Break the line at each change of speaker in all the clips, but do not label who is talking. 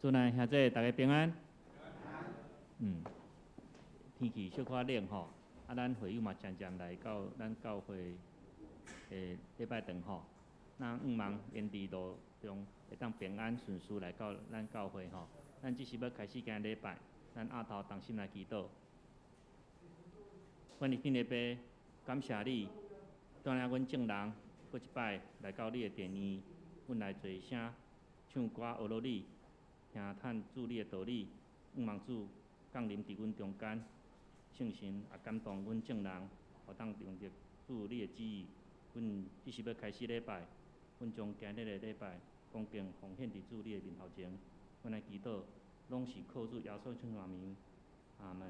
主內兄弟大家平安。天氣小可冷吼，啊，咱會友嘛漸漸來到咱教會的禮拜堂吼。咱向望𪜶佇路中會當平安順遂來到咱教會吼。咱這時欲開始今禮拜，咱阿頭同心來祈禱。阮的天父爸，感謝你，帶領阮眾人閣一擺來到你的殿院，阮來齊聲唱歌學樂你，聽探主你的道理，向望主降臨佇阮中間，聖神也感動阮眾人，予當明白主你的旨意。阮這時欲開始禮拜，阮將今日的禮拜恭敬奉獻佇主你的面頭前。阮來祈禱，攏是靠主耶穌聖名，阿門。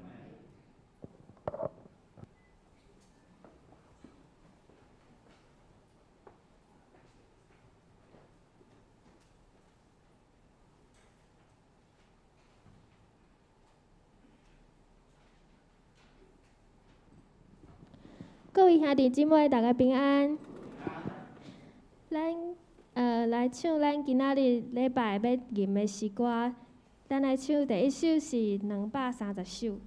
各位兄弟姊妹，大家平安。咱來唱咱今仔日禮拜欲吟的詩歌，咱來唱第一首是230首。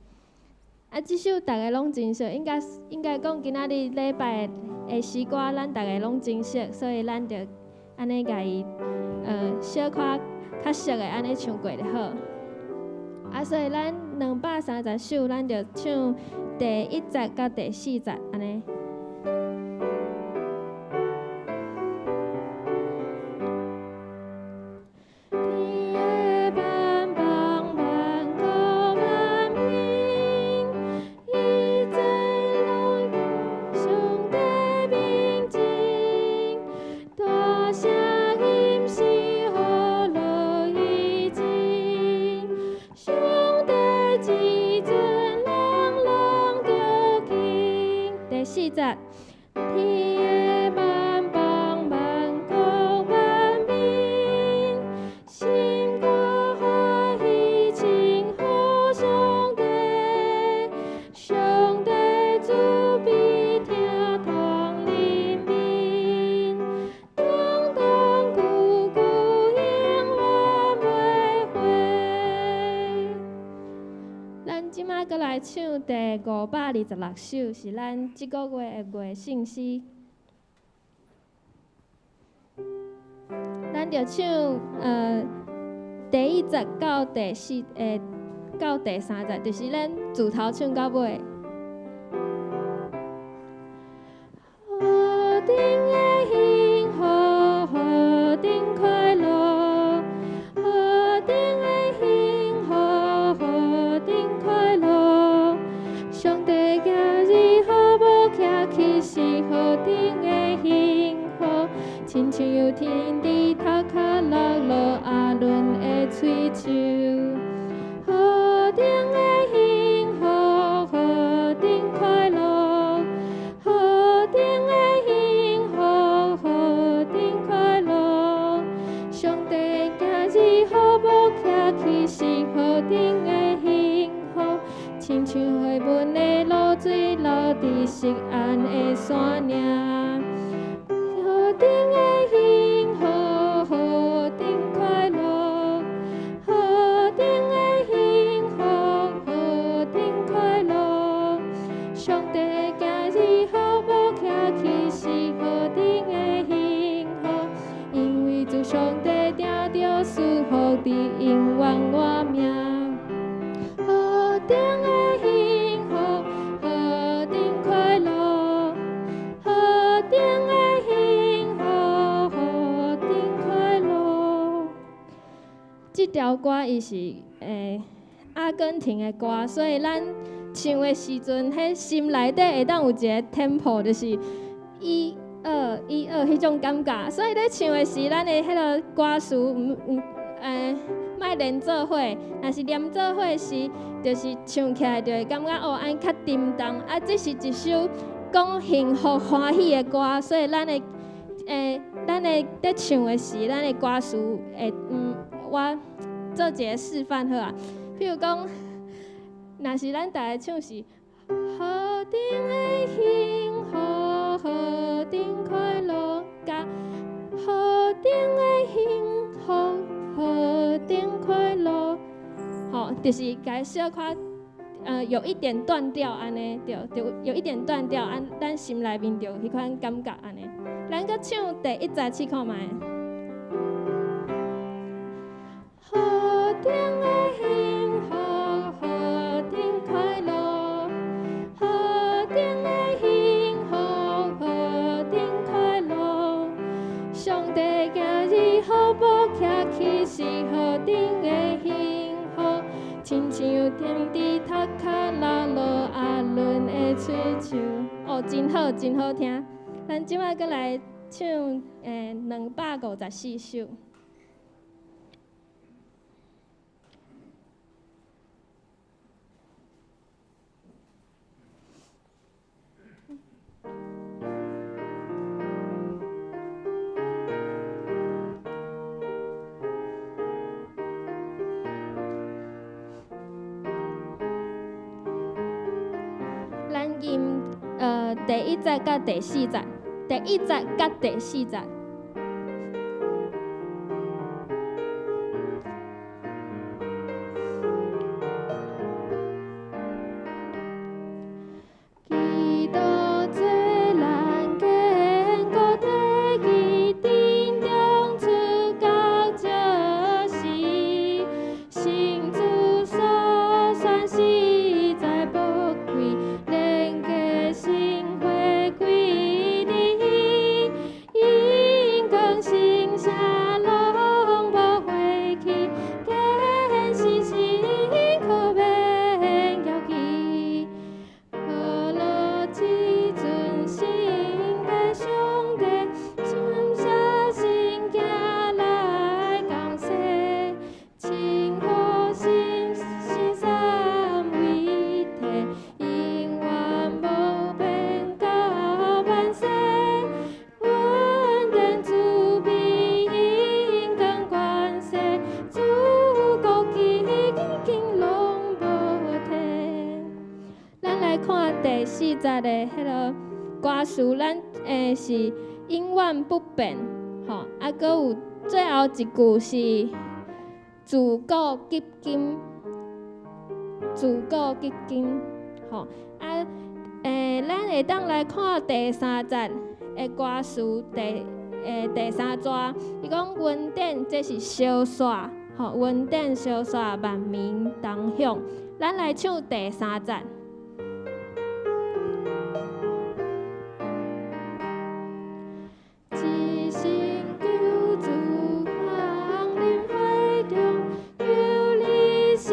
啊，這首大家攏真熟，應該講今仔日禮拜的詩歌，咱大家攏真熟，所以咱就按呢共伊小可較熟的按呢唱過就好。啊，所以咱230首，咱就唱第一節到第四節，按呢。唱第526首，是咱這個月的月聖詩。咱就唱第一節到第四，到第三節，就是咱自頭唱到尾。何等的幸福，何等快樂，何等的幸福，何等快樂。上帝今日予無徛起是何等的幸福，親像有天地頭殼落落亞倫的喙鬚。何等的幸福，何等快樂，何等的幸福，何等快樂。上帝今日予無徛起是何等的幸福，親像黑文的露水落佇錫安的山嶺。何等的幸福，何等快樂，何等的幸福，何等快樂。上帝今日予無徛起是何等的幸福，因為主上帝定著賜福佇永遠我命。何等的幸福，何等快樂，何等的幸福，何等快樂。這條歌伊是阿根廷的歌，所以咱唱的時陣，彼心內底會當有一個 tempo，就是一二一二彼種感覺。所以咧唱的時，咱的彼個歌詞毋毋莫連做伙，若是連做伙時，就是唱起來就會感覺哦，按呢較沉重。啊，這是一首講幸福歡喜的歌，所以咱的咧唱的時，咱的歌詞會我做一個示範好啊。譬如講，若是咱逐个唱是何等的幸福，何等快樂，佮何等的幸福，何等快樂。吼，就是共小可有一點斷調按呢，對，就有一點斷調，按咱心內面就有彼款感覺按呢。咱閣唱第一節試看覓。何等的幸福，何等快樂，何等的幸福，何等快樂。上帝今日予無徛起，是何等的幸福，親像踮佇頭殼拉落亞倫的喙鬚。哦，真好，真好聽。咱這擺閣來唱254首。咱吟第一節佮第四節，第一節佮第四節。基督做咱堅固的基殿中出角就是，聖主所選實在寶貴，連結聖會歸你，榮光聖城攏無火去，堅信心可免搖起。何樂至尊聖的上帝，感謝聖行來降世，稱呼神神三位一體，永遠無變到萬世。恩典慈悲榮光權勢，自古至今攏無退。咱來看第四節的彼个歌詞，咱是永遠不變，吼，啊，閣有最後一句是自古及今，自古及今，吼，啊，咱會當來看第三節的歌詞，第三段，伊講恩典這是相煞，吼，恩典相煞萬民同享。咱來唱第三節。一心求主降臨會中，求你是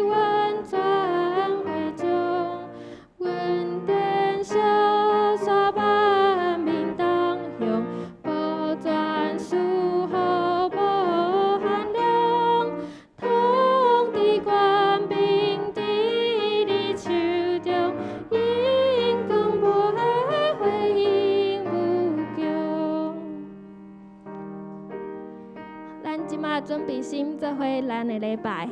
阮全會眾，恩典相煞萬民同享，保全賜福無限量，統治權柄佇你手中，榮光袂回應無窮。咱這馬準備心做伙咱的禮拜。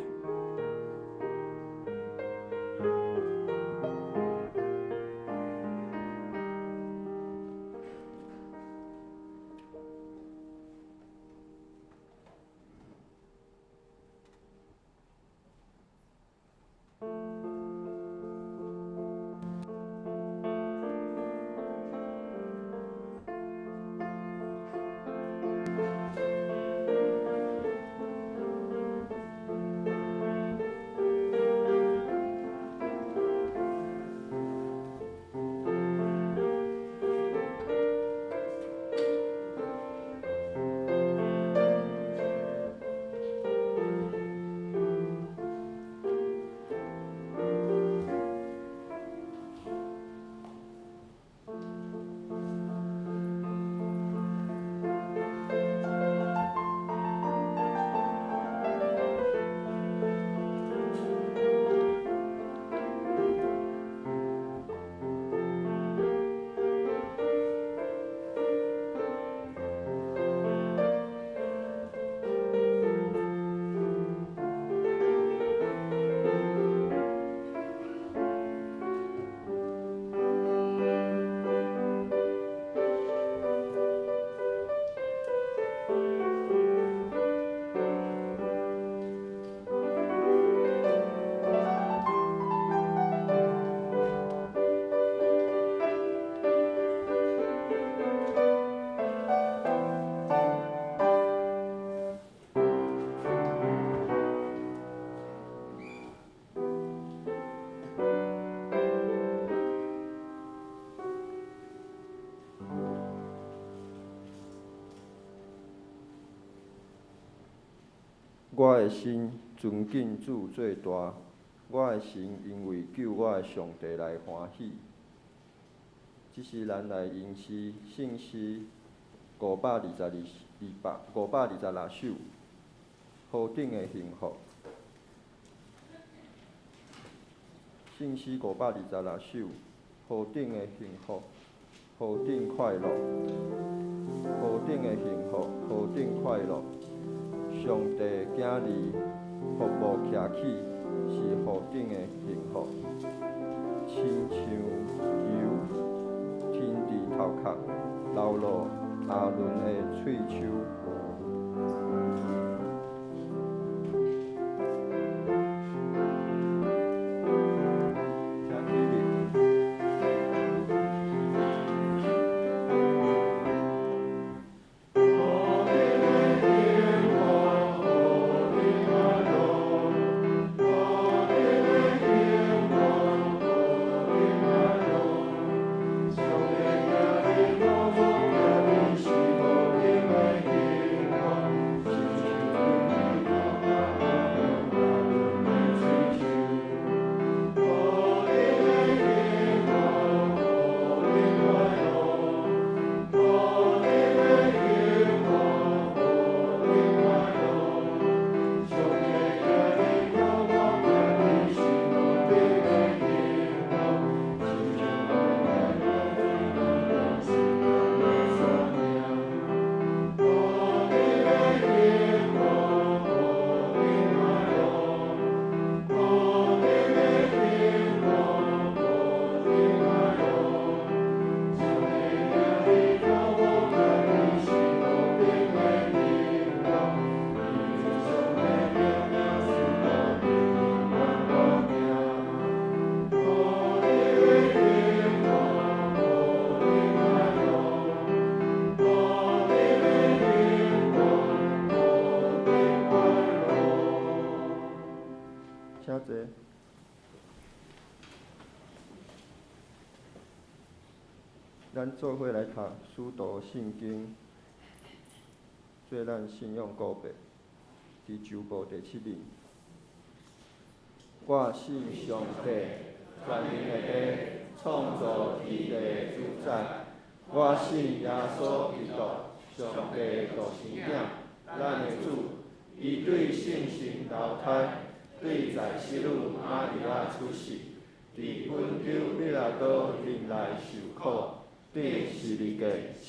我的心尊敬主最大，我的神因為救我的上帝來歡喜。這是咱來吟詩聖詩522、200、526首，何等的幸福！聖詩526首，何等的幸福，何等快樂，何等的幸福，何等快樂！上帝囝兒服務徛起，是何等的幸福！親像油停佇頭殼，流落亞倫的喙鬚。請起立。請坐。咱做伙來讀使徒信經，做咱信仰告白，佇周報第七頁。我信上帝，全能的父，創造天地的主宰。我信耶穌基督，上帝的獨生囝，咱的主。伊對聖神投胎，對在聖女瑪利亞出世，佇本丟彼拉多忍耐受苦，釘十字架死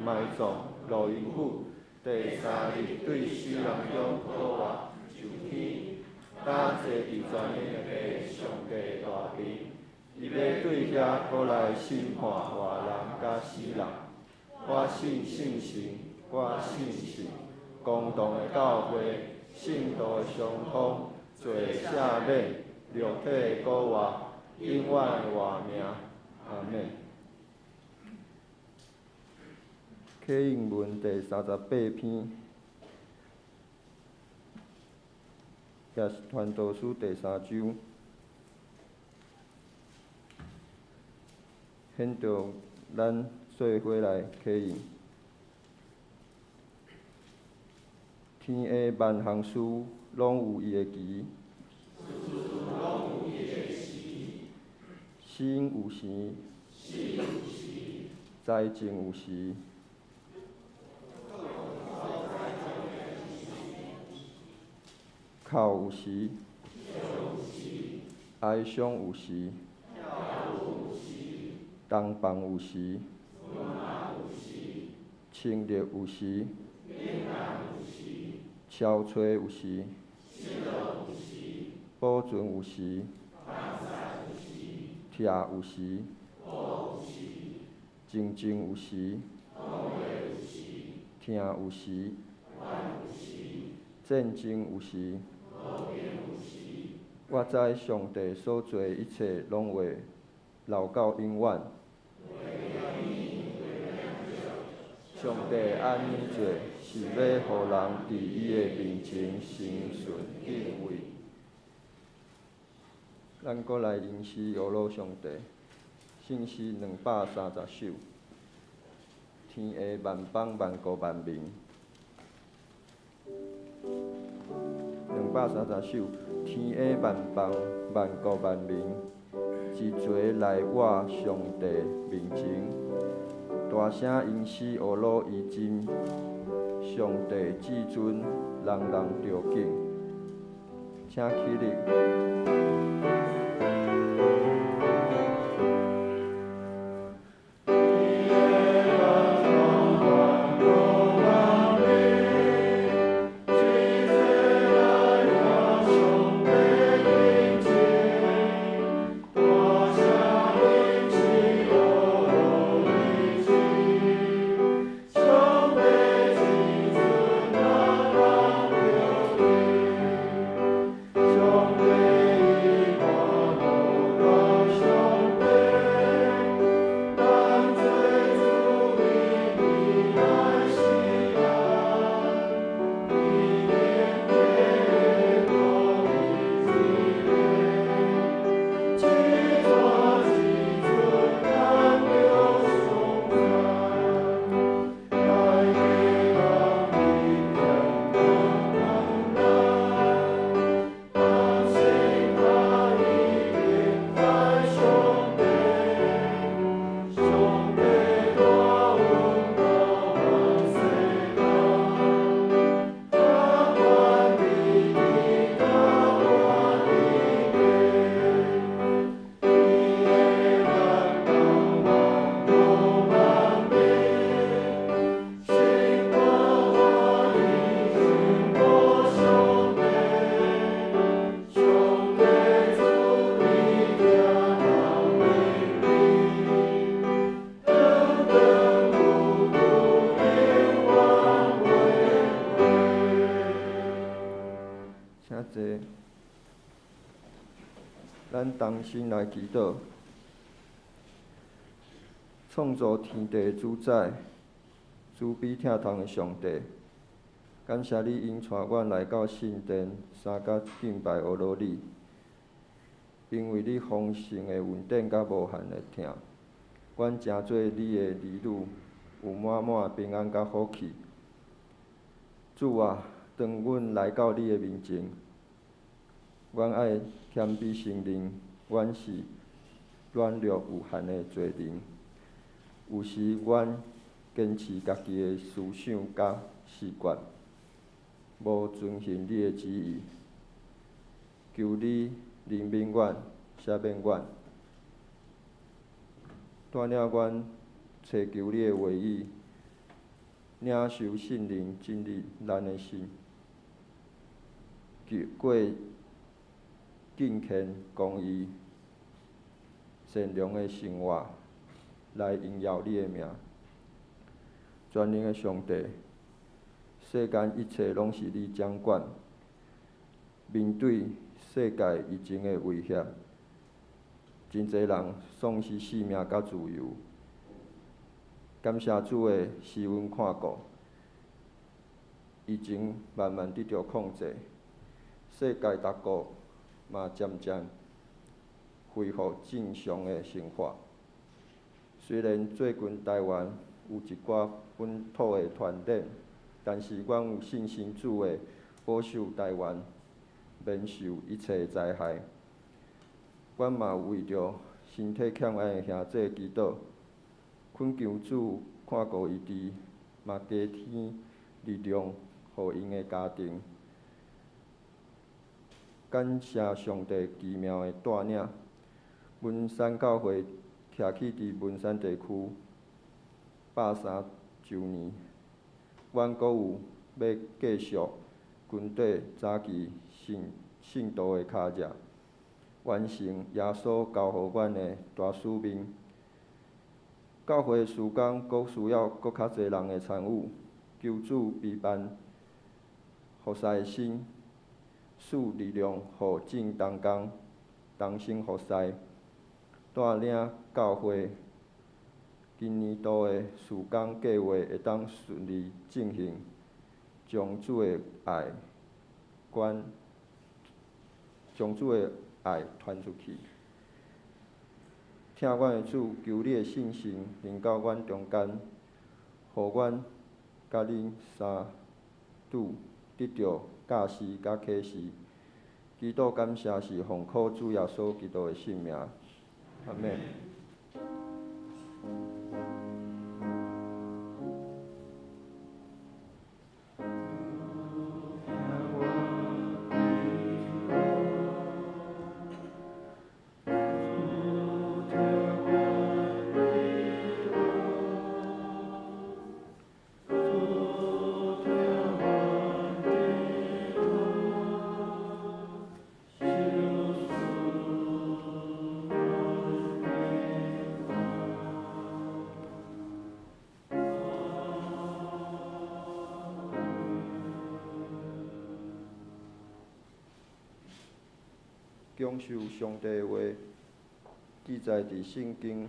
埋葬，落陰府，第三日對死人中復活，上天，搭坐佇全能的父上帝大爿，伊欲對遐閣來審判活人佮死人。我信聖神，我信聖公同的教會，聖徒的相通，罪赦免，肉體的復活，永遠的活命。阿們。啟應文第38篇，也是傳道書第三章，現著咱做伙來啟應。天下萬項事攏有伊的期，生有時，栽種有時，哭有時，哀傷有時，同房有時，清熱有時，敲揣有時，保存有時，拆有時，靜靜有時，疼有時，戰爭有時。我知上帝所做一切攏會留到永遠。上帝按呢做，是欲予人佇伊的面前心存敬畏。咱閣來吟詩仰慕上帝，聖詩230首。天下萬邦萬國萬民。230首，天下萬邦萬國萬民，齊齊來我上帝面前，大聲吟詩呵咾伊真，上帝至尊，人人著敬，請起立。咱同心來祈禱，創造天地的主宰，慈悲疼痛的上帝，感謝你引帶阮來到聖殿，三角敬拜呵咾你，因為你豐盛的恩典佮無限的疼，阮成做你的兒女，有滿滿平安佮福氣。主啊，當阮來到你的面前，阮愛謙卑承認，阮是軟弱有限的罪人。有時阮堅持家己的思想佮習慣，無遵行你的旨意。求你憐憫阮，赦免阮，帶領阮尋求你的話語，領受聖靈進入咱的心，過敬虔、公義、善良的生活，來榮耀你的名。全能的上帝，世間一切攏是你掌管。面對世界疫情的威脅，真濟人喪失性命佮自由。感謝主的施恩看顧，疫情慢慢得著控制，世界各國嘛漸漸恢復正常的生活。雖然最近台灣有一寡本土的傳染，但是阮有信心主會保守台灣免受一切災害。阮嘛有為著身體欠愛的兄弟祈禱，懇求主看顧醫治，嘛加添力量予𪜶的家庭。感謝上帝奇妙的帶領，文山教會徛起佇文山地區103週年，阮閣有欲繼續跟綴早期信徒的跤跡，完成耶穌交予阮的大使命。教會事工閣需要閣較濟人的參與，求主陪伴服侍的心，賜力量予眾同工同心服侍，帶領教會今年度的事工計畫會當順利進行，將主的愛關，將主的愛傳出去。疼阮的主，求你的聖神臨到阮中間，予阮佮恁三拄得著教示佮啟示。祈禱感謝是奉靠主耶穌基督的聖名。阿們。享受上帝的話，記載佇聖經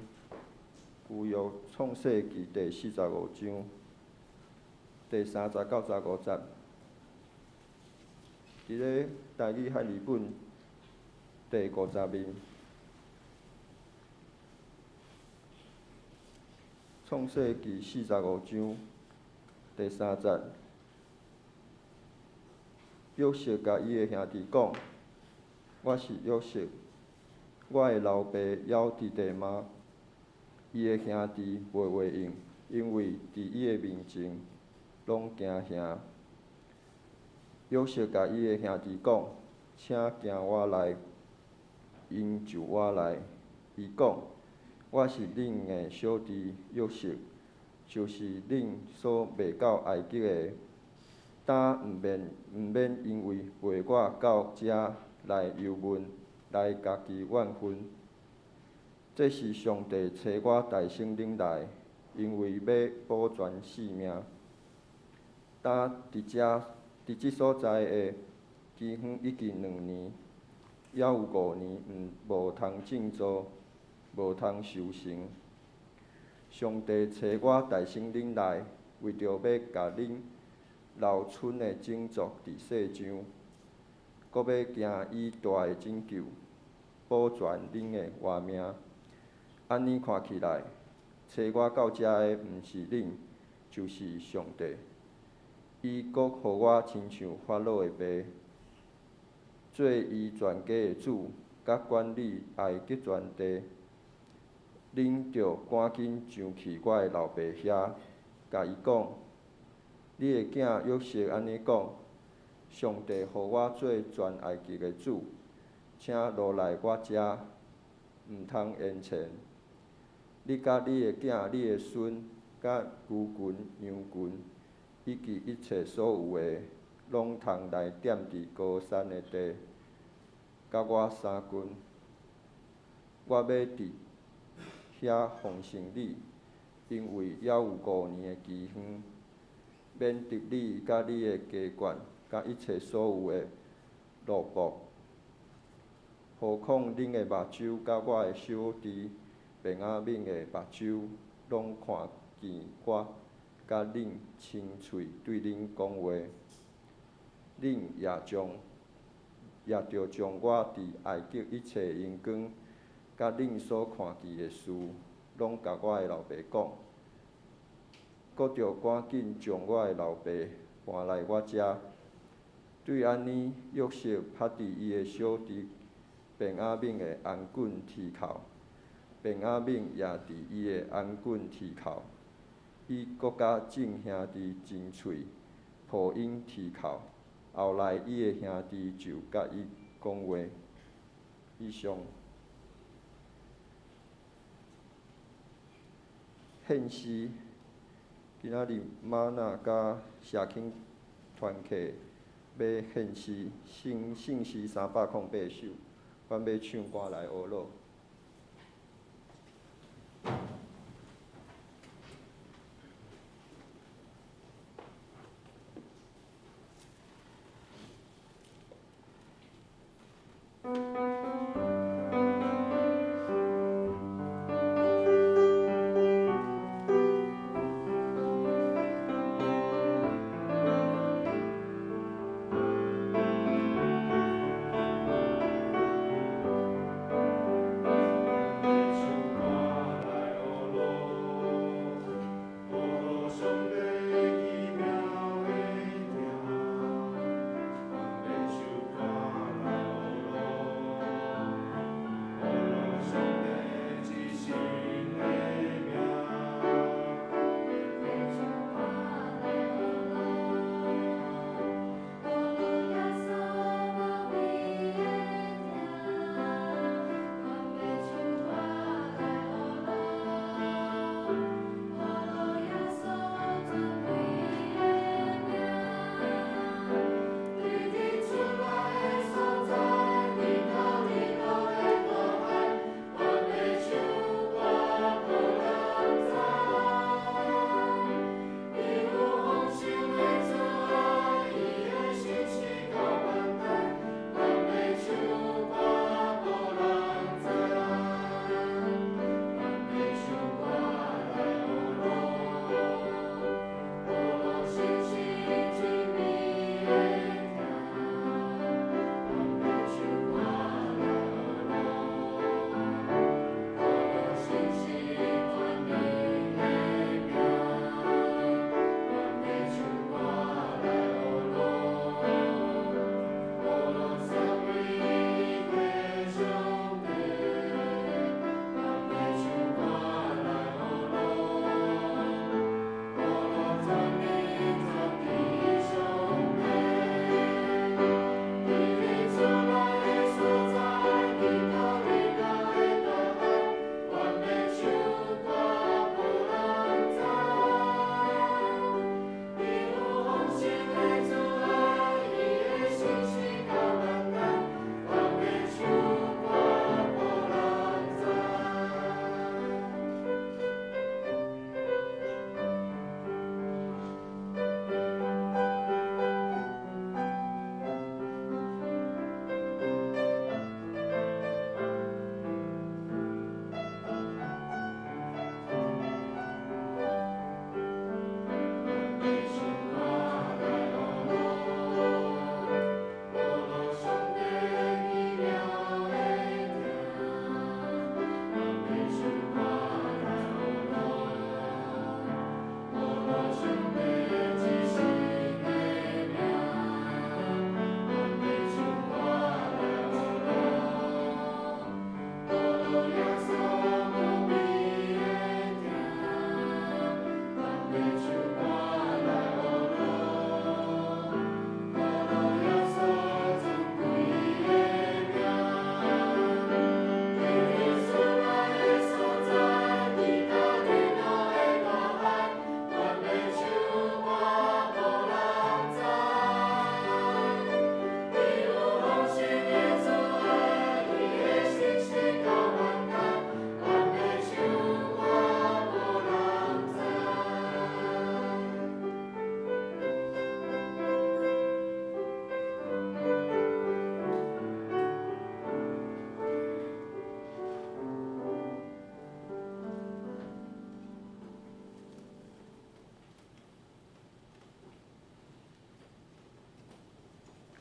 舊約創世記第45章第30到35節。佇咧台語漢字本第50面，創世記45章第3節，約瑟共伊的兄弟講：我是約瑟，我的老爸猶佇地嗎？伊的兄弟袂回應，因為佇伊的面前攏驚嚇。約瑟共伊的兄弟講：請行我來。𪜶就倚來。伊講：我是恁的小弟約瑟，就是恁所賣到埃及的。今毋免因為賣我到遮來憂悶，來家己怨恨。這是上帝差我代替恁來，因為欲保全性命。今佇遮佇這所在的饑荒已經兩年，猶有5年無通種作，無通收成。上帝差我代替恁來，為著欲共恁留存的種族佇世上，閣欲行伊大的拯救，保全恁的活命。按呢看起來，差我到遮的毋是恁，就是上帝。伊閣予我親像法老的爸，做伊全家的主，佮管理埃及全地。恁著趕緊上去我的老爸遐，共伊講：你的囝約瑟按呢講：上帝予我做全埃及的主，請落來我遮，毋通延遲。你佮你的囝、你的孫、佮牛群、羊群，以及一切所有的，攏通來踮佇歌珊的地，佮我相近。我欲佇遐奉承你，因為猶有5年的饑荒，免得你佮你的家眷、佮一切所有的落魄。何況恁的目睭佮我的小弟便雅憫的目睭，攏看見我佮恁親喙對恁講話，恁也著將我佇埃及一切榮光，佮恁所看見的事，攏共我的老爸講。閣著趕緊將我的老爸搬來我遮。對按呢，約瑟拍佇伊的小弟便雅憫的頷頸啼哭，便雅憫也佇伊的頷頸啼哭。伊閣佮眾兄弟親喙抱擁啼哭。後來伊的兄弟就佮伊講話。以上。獻詩，今仔日瑪納佮社區團契欲獻詩，聖聖詩308首，阮欲唱歌來學樂。
唱歌來學樂，學樂上帝奇妙的行，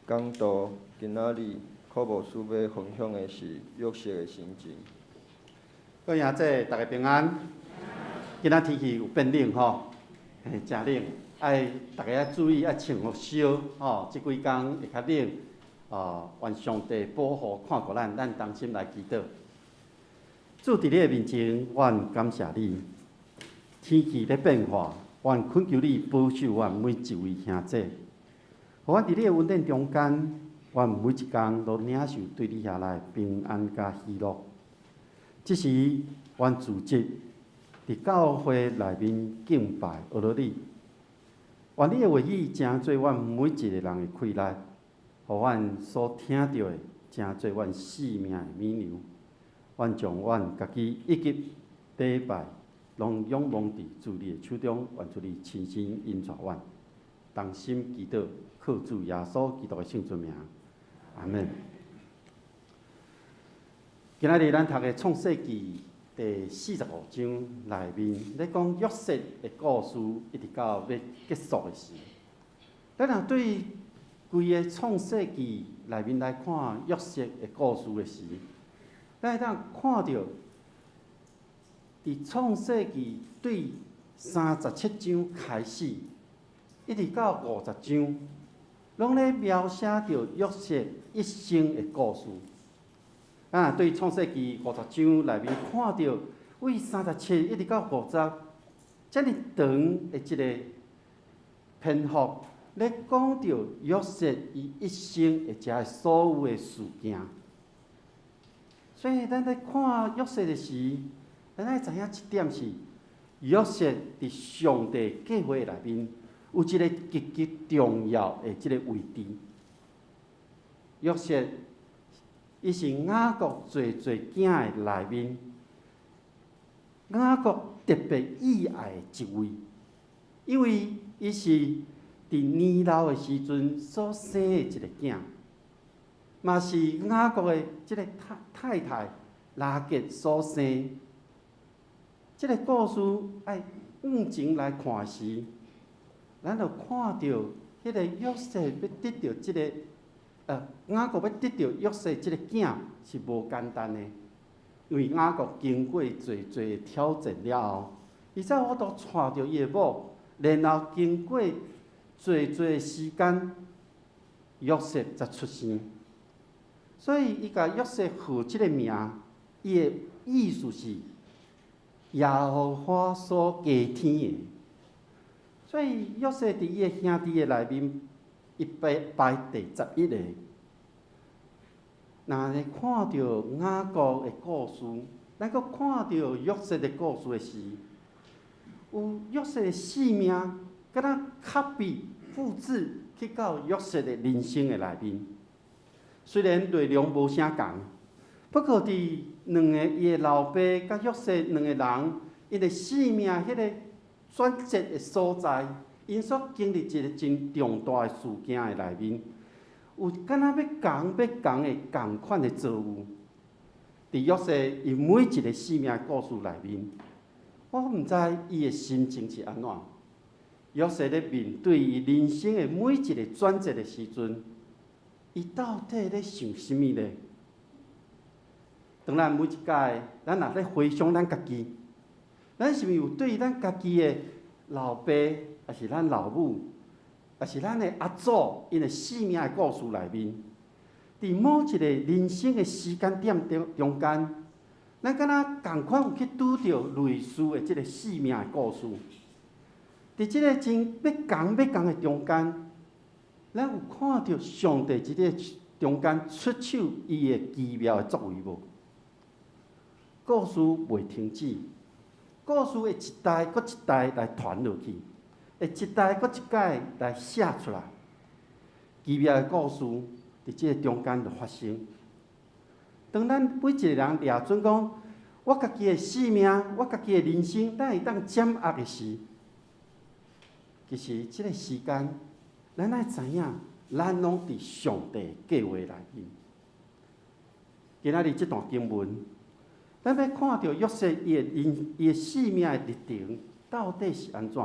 講道今仔日柯牧師欲分享的是約瑟的心情。
各位兄弟，逐家平安。今仔天氣有變冷吼，嘿，誠冷，愛逐家愛注意愛穿予少吼。這幾工會較冷，哦，願上帝保護看顧咱，咱同心來祈禱。主佇你的面前，阮感謝你。天氣咧變化，阮懇求你保守阮每一位兄弟，予阮佇你的恩典中間，阮每一工都領受對你遐來平安佮喜樂。這時，阮組織佇教會內面敬拜阿羅你，願你的話語成做阮每一個人的氣力，予阮所聽著的成做阮生命的米糧。阮將阮家己以及禮拜攏仰望佇主你的手中，願主你親身引導阮，同心祈禱，靠主耶穌基督的聖尊名，阿門。今仔日咱讀的創世記第45章內面，咧講約瑟的故事，一直到欲結束的時。咱若對規个創世記內面來看約瑟的故事的時，咱會當看著，佇創世記對37章開始，一直到50章，攏咧描寫著約瑟一生的故事。咱若對創世記50章內面看著，對37一直到五十，遮爾長的這个篇幅，咧講著約瑟伊一生的這所有的事件。所以咱咧看約瑟的時，咱愛知影一點是，約瑟佇上帝計劃內面有一个極其重要的這个位置。約瑟伊是雅各濟濟囝的內面，雅各特別喜愛的一位，因為伊是佇年老的時陣所生的一个囝，嘛是雅各的這个太太拉結所生。這个故事愛往前來看時，咱就看著彼个約瑟欲得著這个，雅各欲得著約瑟這个囝是無簡單的，因為雅各經過濟濟挑戰了後，伊才有法度娶著伊的某，然後經過濟濟時間，約瑟才出生。所以伊共約瑟號這个名，伊的意思是耶和華所加添的。所以約瑟佇伊的兄弟的內面，伊排第11個。若咧看著雅各的故事，咱閣看著約瑟的故事的時，有約瑟的性命，敢若 copy 複製去到約瑟的人生的內面。雖然內容無啥仝，不過佇兩个伊的老爸佮約瑟兩个人，𪜶的性命彼个轉折的所在，𪜶所經歷一个真重大的事件的內面，有敢若欲仝欲仝的仝款的遭遇。佇約瑟伊每一个生命故事內面，我毋知伊的心情是按怎。約瑟咧面對伊人生的每一个轉折的時陣，伊到底咧想啥物咧？當咱每一擺，咱若咧回想咱家己，咱是毋是有對咱家己的老爸，抑是咱老母，抑是咱的阿祖，𪜶的生命的故事內面，佇某一个人生的時間點中間，咱敢若仝款有去拄著類似的這个生命的故事？佇這个真欲仝欲仝的中間，咱有看著上帝佇這个中間出手伊的奇妙的作為無？故事袂停止，故事會一代閣一代來傳落去，會一代閣一代來寫出來。奇妙的故事佇這个中間就發生。當咱每一个人掠準講，我家己的生命，我家己的人生，咱會當掌握的時，其實這个時間，咱愛知影，咱攏佇上帝計劃內面。今仔日這段經文，咱欲看著約瑟伊的人伊的生命的歷程到底是按怎？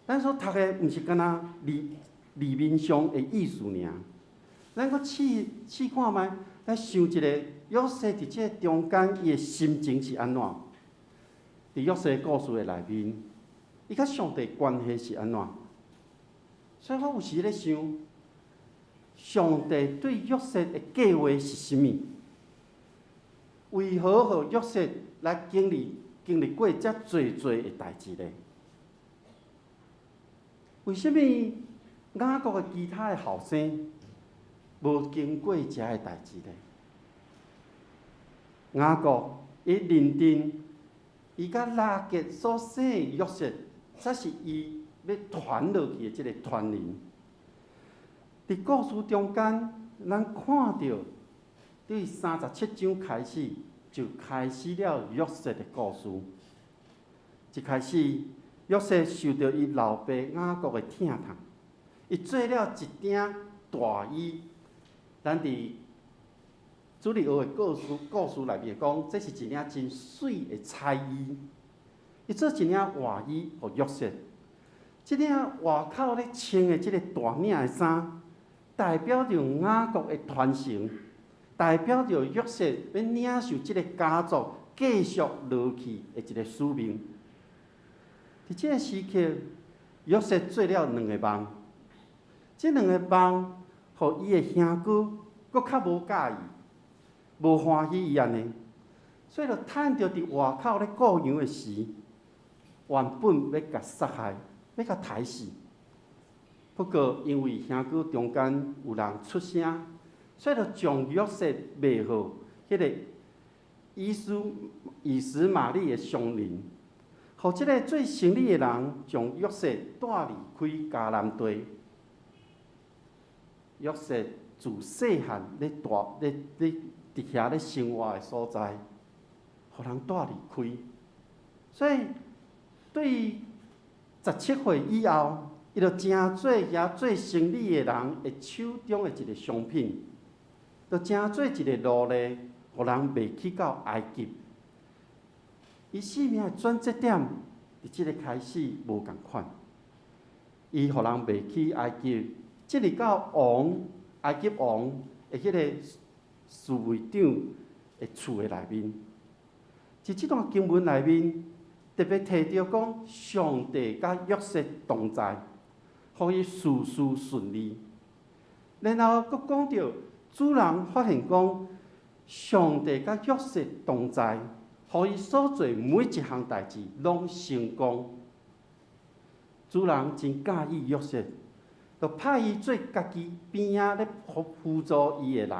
咱所讀的毋是干焦二字面上的意思爾。咱閣試試看覓，來想一下約瑟佇這个中間，伊的心情是按怎？佇約瑟故事的內面，伊佮上帝關係是按怎？所以我有時咧想，上帝對約瑟的計劃是啥物？為何予約瑟來經歷過遮濟濟的代誌呢？為啥物雅各的其他的後生無經過遮的代誌呢？雅各伊認定伊佮拉結所生的約瑟，才是伊欲傳落去的這个傳人。佇故事中間，咱看著對37章開始就開始了約瑟的故事。一開始，約瑟受著伊老爸雅各的疼痛，伊做了一頂大衣。咱佇主日學的故事內面講，這是一領真媠的彩衣。伊做一領外衣予約瑟，這領外口咧穿的這个大領的衫，代表著雅各的傳承，代表著約瑟欲領受這个家族繼續落去的一个使命。佇這个時刻，約瑟做了兩个夢，這兩个夢，予伊的兄哥閣較無佮意，無歡喜伊按呢，所以就趁著佇外口咧顧羊的時，原本欲共殺害，欲共刣死。不過因為兄哥中間有人出聲，所以就將約瑟賣予彼个以實瑪利的商人，予這个做生意的人將約瑟帶離開迦南地。約瑟自細漢咧大咧咧佇遐咧生活的所在，予人帶離開。所以對17歲以後，伊就成做遐做生意的人的手中的一个商品，就成做一个奴隸，予人賣去到埃及。伊生命的轉折點，佇這个開始無仝款。伊予人賣去埃及，進入到王埃及王的彼個侍衛長的厝的內面。佇這段經文內面，特別提著講，上帝佮約瑟同在，予伊事事順利。然後閣講著主人發現講，上帝佮約瑟同在，予伊所做每一項代誌攏成功。主人真佮意約瑟，就派伊做家己邊仔咧輔助伊的人，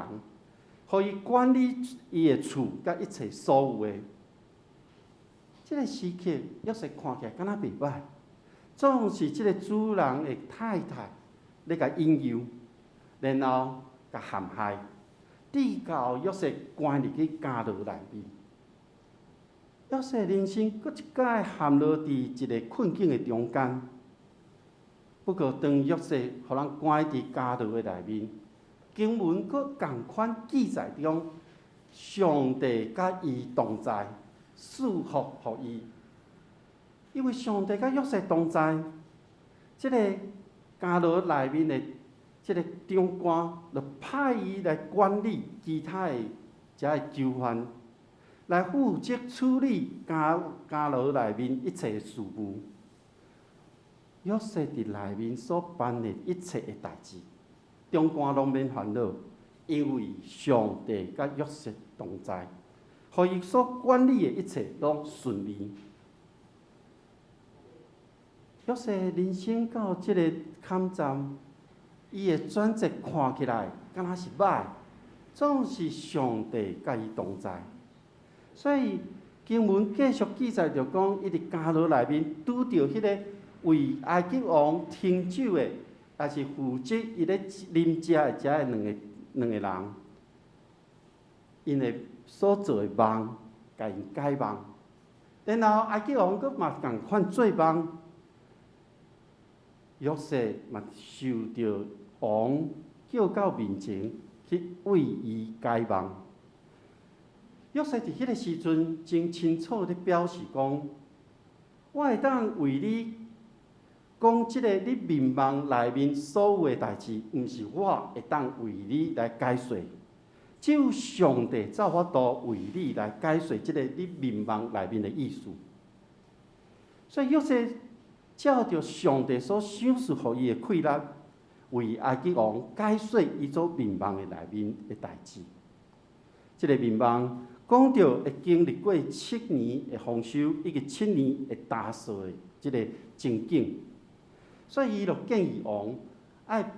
予伊管理伊的厝佮一切所有的。這个時刻，約瑟看起來敢若袂䆀，總是這个主人的太太咧共引誘，然後共陷害，直到約瑟關入去監牢內面。約瑟人生閣一擺陷落佇一个困境的中間。不過，當約瑟予人關佇監牢的內面，經文閣仝款記載中，上帝佮伊同在，賜福予伊。因為上帝佮約瑟同在，這个監牢內面的這个長官就派伊來管理其他的遮个囚犯，來負責處理監牢內面一切的事務。約瑟佇內面所辦的一切的代誌，長官攏免煩惱，因為上帝佮約瑟同在，予伊所管理的一切攏順利。約瑟人生到這个坎站，伊的轉折看起來敢若是䆀，總是上帝佮伊同在。所以經文繼續記載著講，伊佇監牢內面拄著彼个為埃及王盛酒的，也是負責伊咧啉食的遮的兩個人，𪜶的所做的夢，共𪜶解夢。然後埃及王閣嘛仝款做夢，約瑟嘛受著王叫到面前去為伊解夢。約瑟佇彼个時陣真清楚咧表示講，我會當為你講這个你眠夢內面所有的代誌，毋是我會當為你來解說，只有上帝才有法度為你來解說這个你眠夢內面的意思。所以約瑟照著上帝所賞賜予伊的氣力，為埃及王解說伊所眠夢的內面的代誌。這个眠夢講著會經歷過七年的豐收，以及七年的乾燥的這个情景。所以伊就建議王愛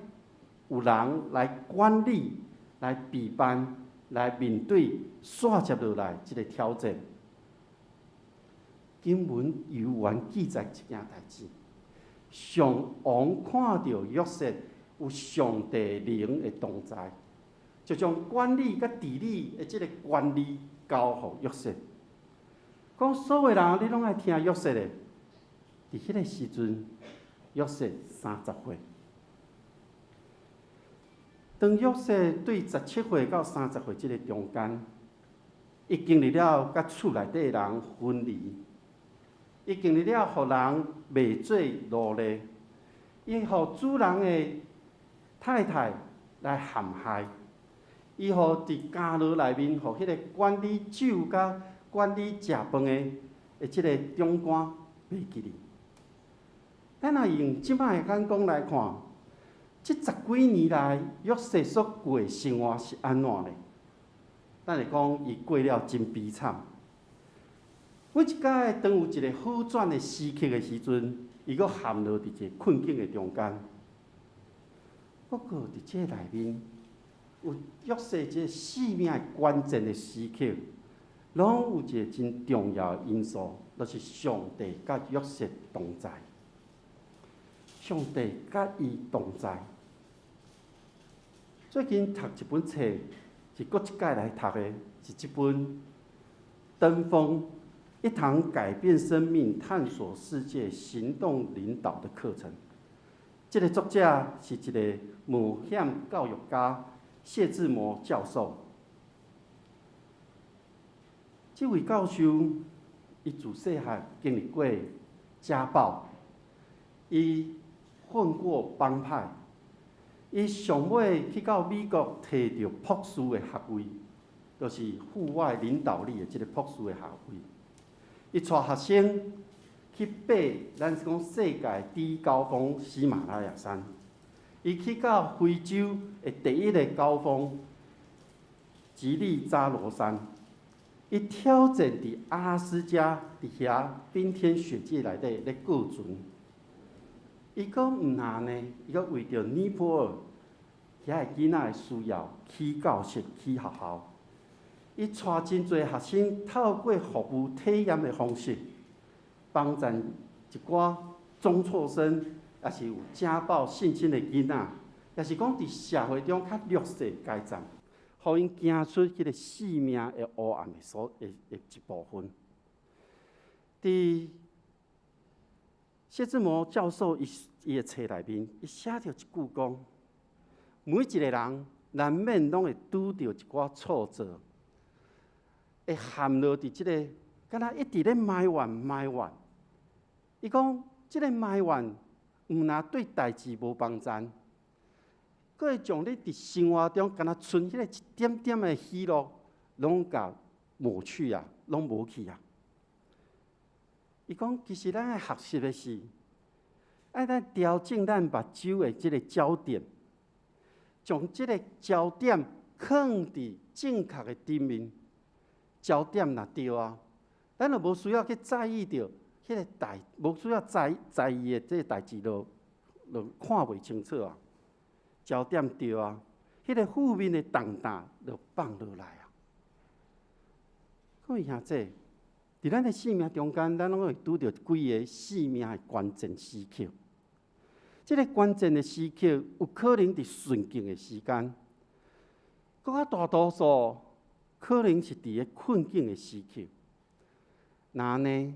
有人來管理、來備辦、來面對紲接落來這个挑戰。經文猶原記載一件代誌，上王看著約瑟有上帝靈的同在，就將管理佮治理的這个權利交予約瑟。講所有人你攏愛聽約瑟的。佇彼个時陣，約瑟30歲。當約瑟對17歲到30歲這个中間，伊經歷了佮厝內底人分離，伊經歷了予人賣做奴隸，伊予主人的太太來陷害，伊予佇監牢內面，予彼个管理酒佮管理食飯的這个長官袂記哩。咱若用這擺的眼光來看，這十幾年來約瑟所過的生活是按怎呢？咱會講伊過了真悲慘。每一擺當有一个好轉的時刻的時陣，伊閣陷落佇一个困境的中間。不過佇這內面，有約瑟這个生命的關鍵的時刻，攏有一个真重要的因素，就是上帝佮約瑟同在。上帝佮伊同在。最近讀一本冊，是閣一擺來讀的，是這本《登峰：一堂改變生命、探索世界、行動領導的課程》。這个作者是一个冒險教育家謝志摩教授。這位教授，伊自細漢經歷過家暴，伊混過幫派，伊上尾去到美國提著博士的學位，就是戶外領導力的這个博士的學位。伊帶學生去爬，咱講世界第一高峰喜馬拉雅山。伊去到非洲的第一个高峰吉利扎羅山。伊挑戰佇阿拉斯加佇遐冰天雪地內底咧過船。伊閣毋但呢，伊閣為著尼泊爾遐个囡仔的需要起教室、起學校。伊帶真濟學生透過服務體驗的方式，幫助一寡中輟生，抑是有家暴性侵的囡仔，抑是講佇社會中較弱勢階層，予𪜶行出彼个生命的黑暗的所的的一部分。佇謝志摩教授伊的冊內面，伊寫著一句講：每一个人難免攏會拄著一寡挫折，會陷落佇這个，敢若一直咧埋怨埋怨。伊講，這个埋怨毋但對代誌無幫助，閣會將你佇生活中敢若賰彼个一點點的喜樂，攏共抹去啊，攏無去啊。伊講，其實咱愛學習的是，愛咱調整咱目睭的這个焦點，將這个焦點囥佇正確的頂面。焦點若對啊，咱就無需要去在意著彼个代，無需要在意的這个代誌，就看袂清楚啊。焦點對啊，彼个負面的重擔就放落來啊。各位兄弟，佇咱的生命中間，咱攏會拄著幾个生命的關鍵時刻。這个關鍵的時刻，有可能佇順境的時間，閣較大多數可能是佇个困境的時刻。那呢，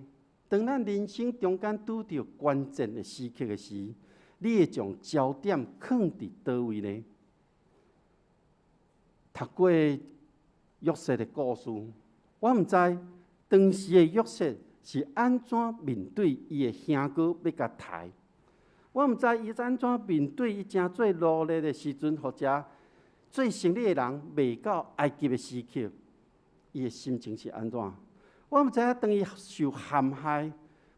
當咱人生中間拄著關鍵的時刻的時，你會將焦點囥佇佗位呢？讀過約瑟的故事，我毋知當時的約瑟是按怎面對伊的兄哥欲共刣，我毋知伊怎面對伊成做奴隸的時陣，或者做生理的人賣到埃及的時刻，伊的心情是按怎？我毋知影當伊受陷害，予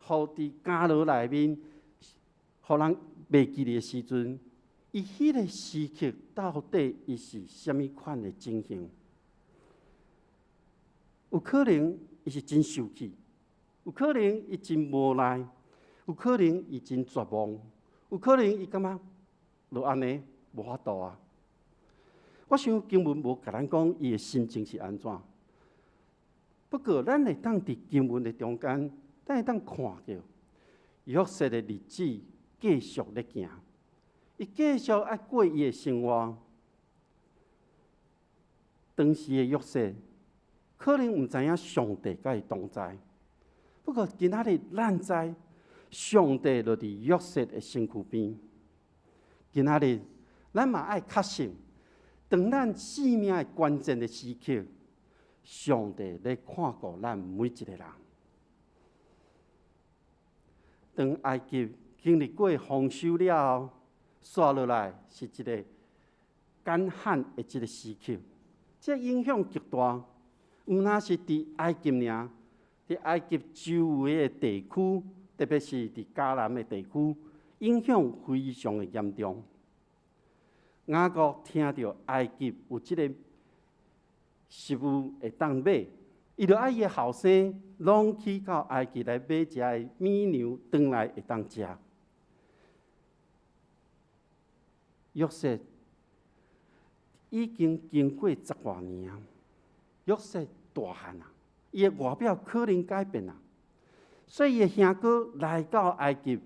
佇監牢內面，予人袂記得的時陣，伊彼個時刻到底伊是啥物款的情形？有可能伊是真受氣，有可能伊真無奈，有可能伊真絕望，有可能伊感覺就按呢無法度啊。我想經文無共咱講伊的心情是按怎，不過咱會當佇經文的中間，咱會當看著約瑟的日子繼續咧行，伊繼續愛過伊的生活。當時的約瑟可能毋知影上帝佮伊同在，不過今仔日咱知上帝就佇約瑟的身軀邊。今仔日咱嘛愛確信，當咱生命的關鍵的時刻，上帝咧看顧咱每一個人。當埃及經歷過豐收了後，紲落來是一個乾旱的一個時刻，這影響極大。毋但是佇埃及爾，佇埃及周圍的地區，特別是佇迦南的地區，影響非常的嚴重。雅各聽著埃及有這個食物會當買，伊就愛伊的後生攏去到埃及來買遮的米糧，轉來會當食。約瑟已經經過十外年啊，約瑟大漢啊，伊的外表可能改變啊，所以伊的兄哥來到埃及，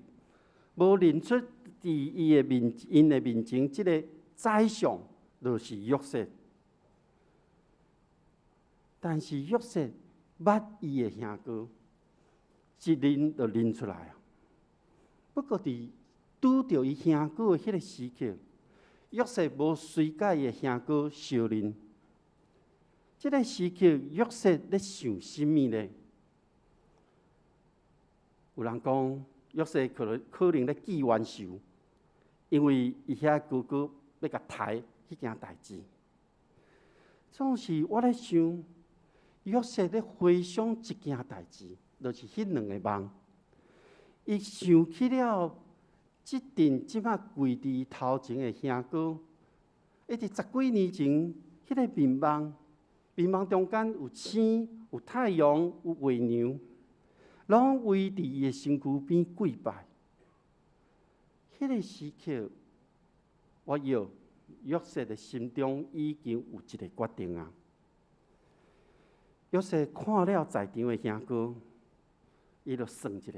無認出佇伊的面𪜶的面前，這个宰相就是約瑟。但是約瑟捌伊的兄哥，一認就認出來啊。不過佇拄著伊兄哥的彼个時刻，約瑟無隨佮伊的兄哥相認。這个時刻，約瑟咧想啥物呢？有人講，約瑟可能咧記冤仇，因為伊遐哥哥欲共刣彼件代誌。總是我咧想，約瑟咧回想一件代誌，就是彼兩個夢。伊想起了，這陣這擺跪佇頭前的兄哥，伊佇十幾年前，彼個面夢，面夢中間有星、有太陽、有月娘，攏圍佇伊的身軀邊跪拜。彼個時刻，我臆約瑟的心中已經有一個決定啊。約瑟看了在場的兄哥，伊就算一下，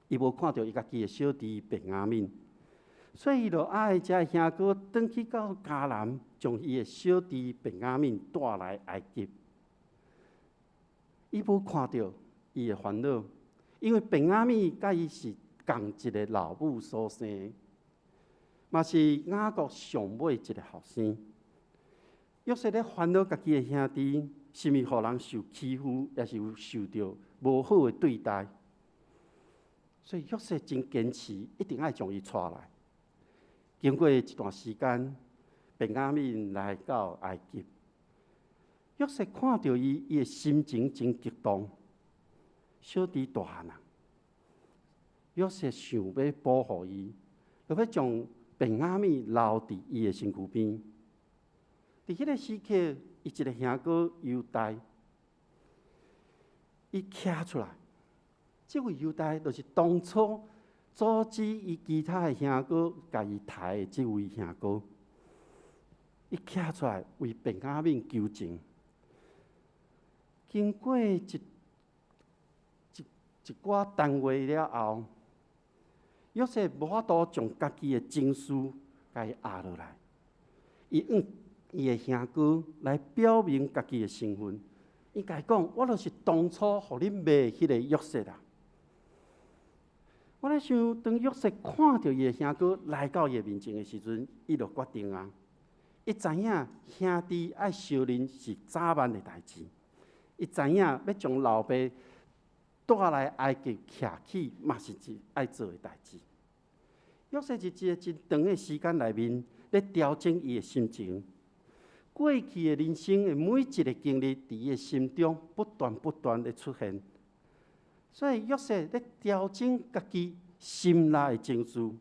伊無看著伊家己的小弟便雅憫，所以伊就愛遮兄哥轉去到迦南，將伊的小弟便雅憫帶來埃及。伊無看著伊會煩惱，因為便雅憫佮伊是仝一个老母所生，嘛是雅各上尾一个後生。約瑟咧煩惱家己的兄弟，是毋是予人受欺負，抑是有受著無好的對待？所以約瑟真堅持，一定愛將伊帶來。經過一段時間，便雅憫來到埃及，約瑟看著伊，伊的心情真激動。小弟大漢啊，約瑟想欲保護伊，就欲將便雅憫留佇伊的身軀邊。佇彼个時刻，伊一个兄哥猶大，伊徛出來。這位猶大就是當初阻止伊其他的兄哥共伊刣的這位兄哥，伊徛出來為便雅憫求情。經過一寡談話了後，約瑟無法度將家己的情緒共伊壓落來，伊向伊的兄哥來表明家己的身份。伊共伊講：我就是當初予恁賣彼个約瑟啊！我咧想，當約瑟看著伊的兄哥來到伊的面前的時陣，伊就決定啊！伊知影兄弟愛相認是早晚的代誌，伊知影欲將老爸帶來埃及徛起，嘛是一愛做的代誌。約瑟佇一个真長的時間內面，咧調整伊的心情。過去的人生的每一个經歷，佇伊的心中不斷不斷的出現。所以約瑟咧調整家己心內的情緒，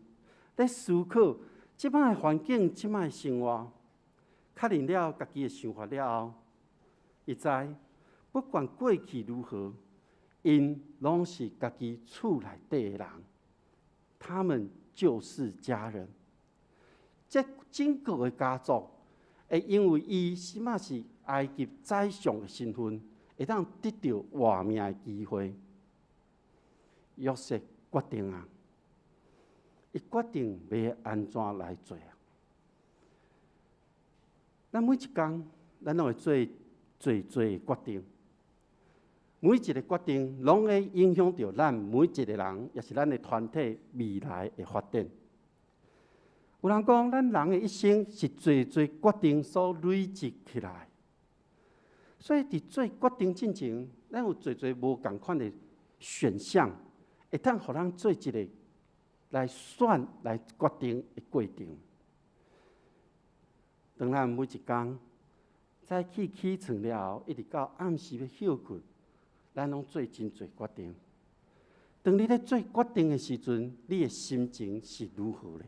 咧思考這擺的環境、這擺的生活，確認了家己的想法了後，伊知不管過去如何，𪜶攏是家己厝內底的人，他們就是家人。這整個的家族會因為伊這擺是埃及宰相的身份，會當得著活命的機會。約瑟決定啊，伊決定欲按怎來做啊。咱每一工，咱攏會做濟濟決定，每一个決定攏會影響著咱每一个人，也是咱的團體未來的發展。有人講，咱人的一生是濟濟決定所累積起來，所以佇做決定進前，咱有濟濟無仝款的選項，會當予咱做一个來選、來決定的過程。當咱每一工早起起床了後，一直到暗時欲歇睏，咱攏做真濟決定。當你咧做決定的時陣，你的心情是如何咧？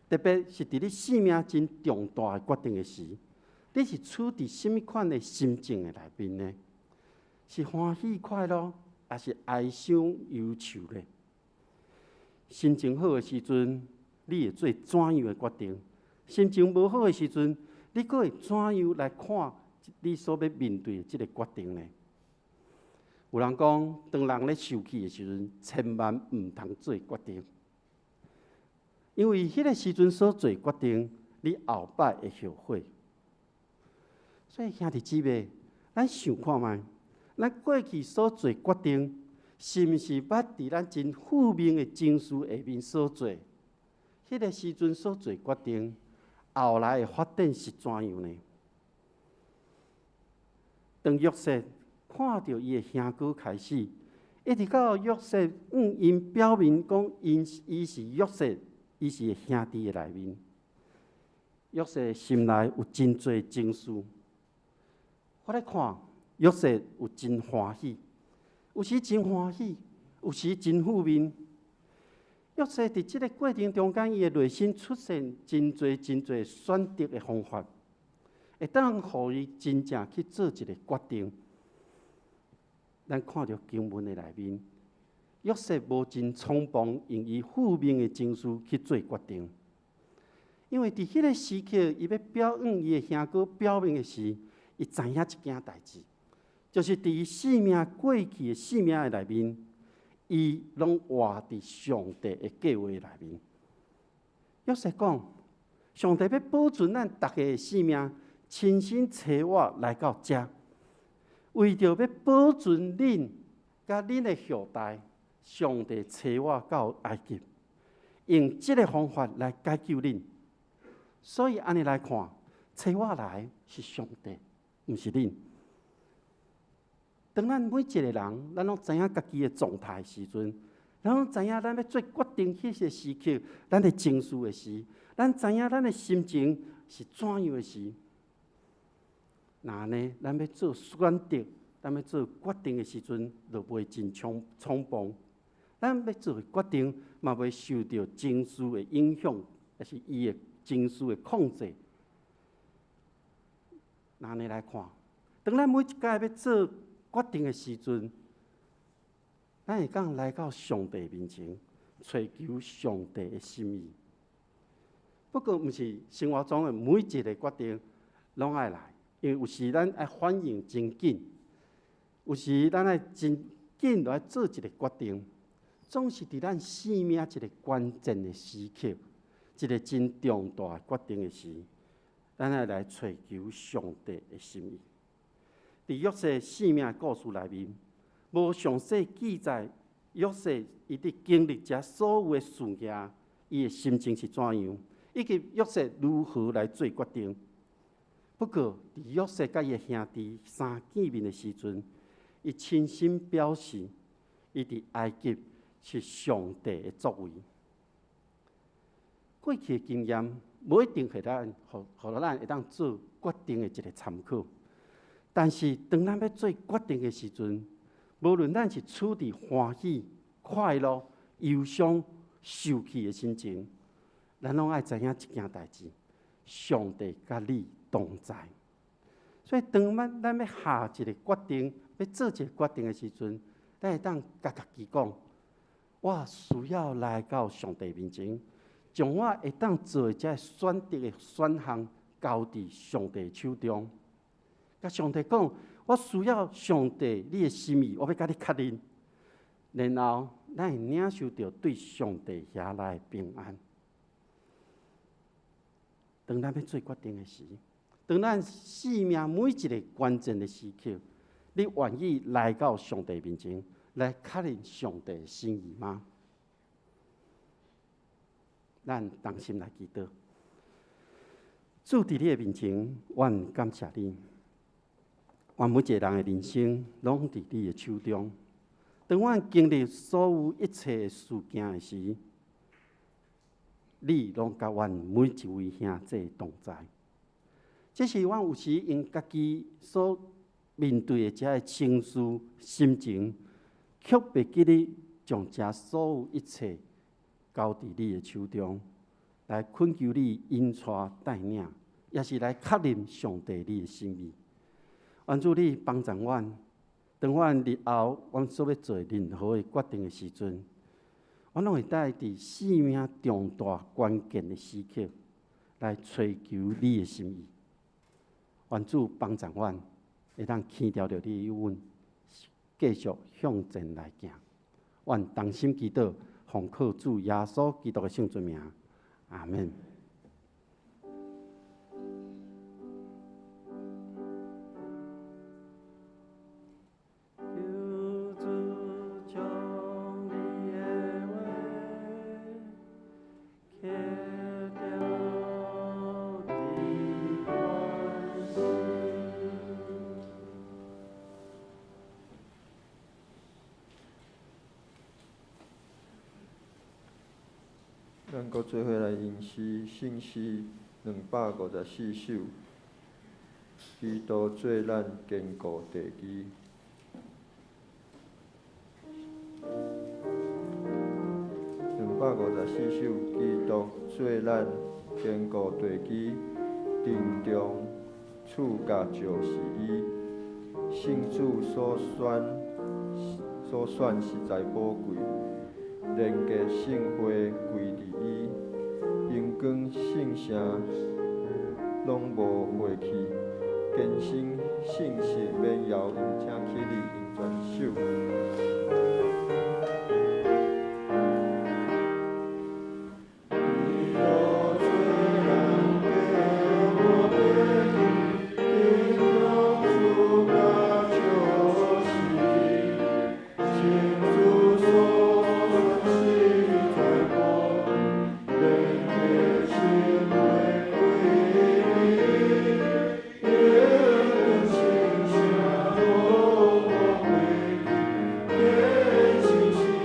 特別是佇你生命真重大的決定的時，你是處佇啥物款的心情的內面呢？是歡喜快樂，抑是哀傷憂愁咧？心情好的時陣，你會做怎樣的決定？心情無好的時陣，你閣會怎樣來看你所欲面對的這个決定呢？有人講，當人咧受氣的時陣，千萬毋通做決定，因為彼个時陣所做決定，你後擺會後悔。所以兄弟姊妹，咱想看覓，咱過去所做決定，是毋是捌佇咱真負面的情緒下面所做？彼个時陣所做決定，後來的發展是怎樣呢？當約瑟看著伊的兄哥開始，一直到約瑟向𪜶表明講，伊是約瑟，伊是兄弟的內面，約瑟心內有真濟情緒。我來看約瑟有真歡喜，有時真歡喜，有時真負面。約瑟佇這个過程中間，伊的內心出現真濟真濟選擇的方法，會當予伊真正去做一个決定。咱看著經文的內面，約瑟無真衝動，用伊負面的情緒去做決定，因為佇彼个時刻，伊欲表向伊的兄哥表明的是，伊知影一件代誌，就是佇伊性命過去的性命的內面，伊攏活佇上帝的計劃內面。約瑟講，上帝欲保存咱逐家的性命，親身差我來到遮，為著欲保存恁佮恁的後代，上帝差我到埃及，用這个方法來解救恁。所以按呢來看，差我來是上帝，毋是恁。當咱每一个人，咱攏知影家己的狀態時陣，咱攏知影咱欲做決定彼个時刻，咱的情緒的時，咱知影咱的心情是怎樣的時。若按呢，咱欲做選擇，咱欲做決定的時陣，就袂真衝衝動。咱欲做決定，嘛袂受著情緒的影響，抑是伊的情緒的控制。若按呢來看，當咱每一擺欲做決定的時陣，咱會當來到上帝面前，揣求上帝的心意。不過，毋是生活中的每一个決定攏愛來，因為有時咱愛反應真緊，有時咱愛真緊來做一个決定，總是佇咱生命一个關鍵的時刻，一个真重大的決定的時，咱愛來揣求上帝的心意。佇約瑟生命故事內面，無詳細記載約瑟伊佇經歷這所有的事件，伊的心情是怎樣，以及約瑟如何來做決定。不過，佇約瑟佮伊的兄弟三見面的時陣，伊親身表示，伊佇埃及是上帝的作為。過去的經驗無一定予咱，予咱會當做決定的一個參考。但是，當咱欲做決定的時陣，無論咱是處佇歡喜、快樂、憂傷、受氣的心情，咱攏愛知影一件代誌：上帝佮你同在。所以，當咱欲下一個決定，欲做一個決定的時陣，咱會當共家己講：我需要來到上帝面前，將我會當做的這个選擇的選項交佇上帝手中。共上帝講，我需要上帝你的心意，我欲共你確認。然後，咱會領受著對上帝遐來的平安。當咱欲做決定的時，當咱生命每一个關鍵的時刻，你願意來到上帝面前來確認上帝的心意嗎？咱同心來祈禱。主佇你的面前，阮感謝你。阮每一個人的人生，攏佇你的手中。當阮經歷所有一切的事件的時，你攏佮阮每一位兄弟同在。只是阮有時因家己所面對的這个情緒、心情，卻袂記得將這所有一切交佇你的手中，來懇求你引帶帶領，也是來確認上帝你的心意。願主你幫助阮，當阮日後阮所欲做任何的決定的時陣，阮攏會當佇生命重大關鍵的時刻來追求你的心意。願主幫助阮，會當牽牢著你的阮，繼續向前來行。阮同心祈禱，奉靠主耶穌基督的聖尊名，阿們。求主將你的話刻牢佇阮心。
咱閣做伙來吟詩，聖詩254首，基督做咱堅固地基。254首，基督做咱堅固地基，陣中賜甲就是伊，聖主所選實在寶貴，連結聖會歸佇伊，榮光聖城攏無廢去，堅心信實免搖搖，請起立用全首。基督做咱堅固地基，陣中賜甲就是伊，聖主所選實在寶貴，連結聖會歸佇伊，榮光聖城攏無廢去，堅心信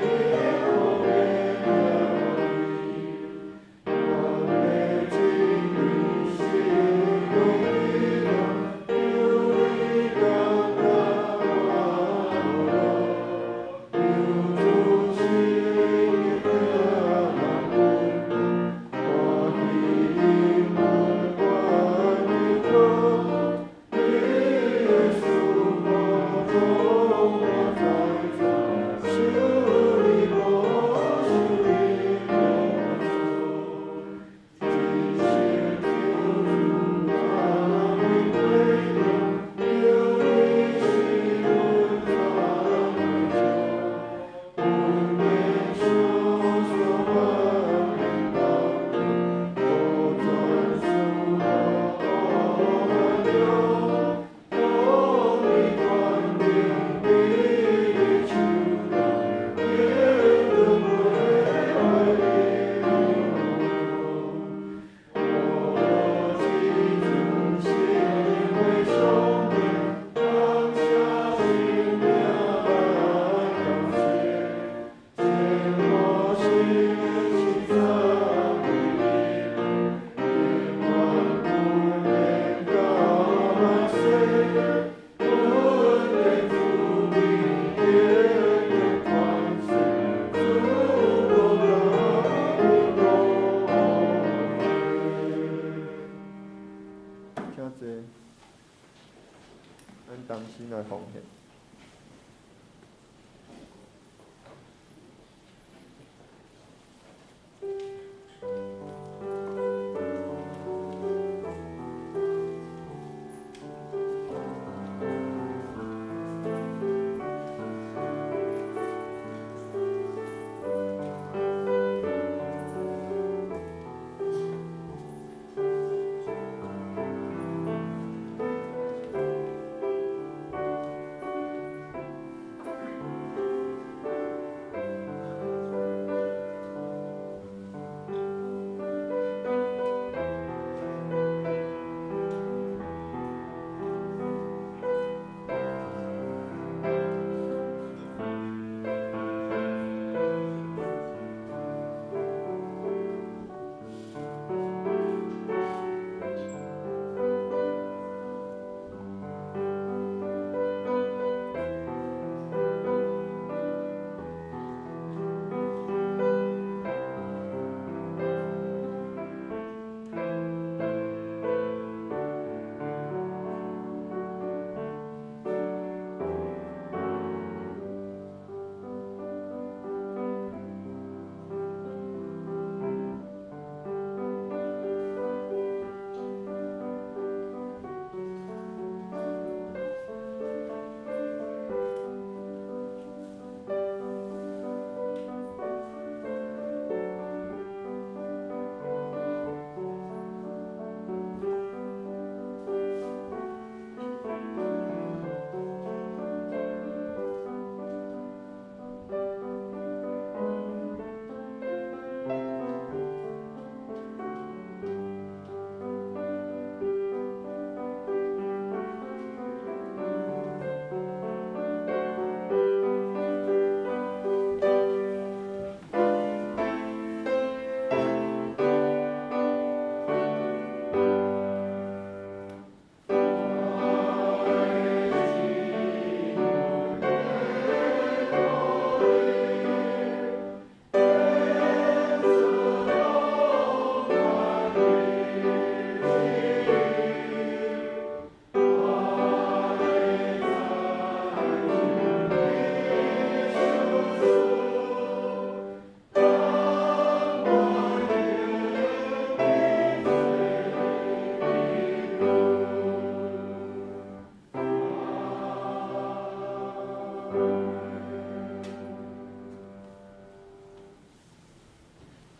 咱同心來奉獻。